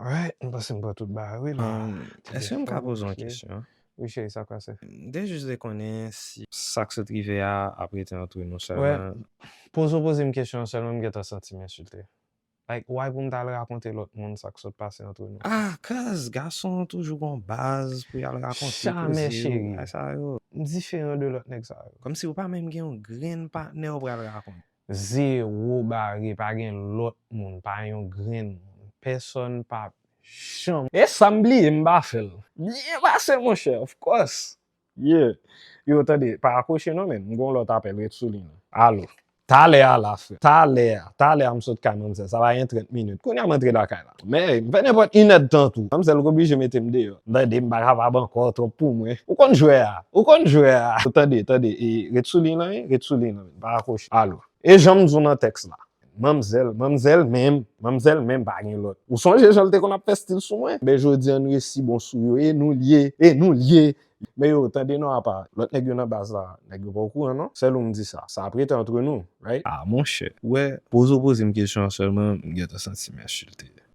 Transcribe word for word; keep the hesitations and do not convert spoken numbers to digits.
Alright, m panse m pran tout bagay wi la. Um, èske m ka poze yon kesyon? Wi cheri, sa k pase? M te jis vle konnen si sa k sot rive a ap rete antre nou sèlman. Poze w poze m kesyon an sèlman, m gentan santi m ensilte. Like, why pou m ta al rakonte lòt moun sa k sot pase antre nou? Ah, cause gason toujou gon baz pou y al rakonte Jamè, koze yo, cheri. Bagay sa yo. M diferan de lòt nèg sa yo. Kòmsi ou pa menm gen yon grenn patnè ou pral rakonte. Zewo bare, pa gen lòt moun, pa yon grenn moun. Pèsòn pa janm. E sa m bliye, m pa fè l. Byen pase, monchè, of course. Yeah. Yo, tande, pa rakwoche non, men. M gon lòt apèl, ret sou liy nan. Alo. Talè a la, frè. Talè a. Talè a m sot kay manmzèl. Sa va gen trant minit. Kounye a m antre lakay la. Men, m fè nenpòt inèdtan tou. Manmzèl k oblije mete m deyò. Tande, m pa kapab ankò, twòp pou mwen. Ou konn jwè a. Ou konn jwè a. Tande, tande. E, ret sou liy nan, wi. Ret sou liy nan, men. Pa rakwoche. Alo. E jan m di w nan tèks la. Manmzèl, manmzèl menm, manmzèl menm pa gen lòt. Ou sonje jan l te konn ap fè stil sou mwen? Men jodi a n resi bon sou yo, e nou l ye, e nou l ye. Men yo, tande non apa, lòt nèg yo nan baz la, nèg yo pa okouran non. Sèl ou m di sa, sa ap rete antre nou, right? Ah, monchè, ou wè, poze w poze m kesyon an sèlman, m gentan santi m ensilte.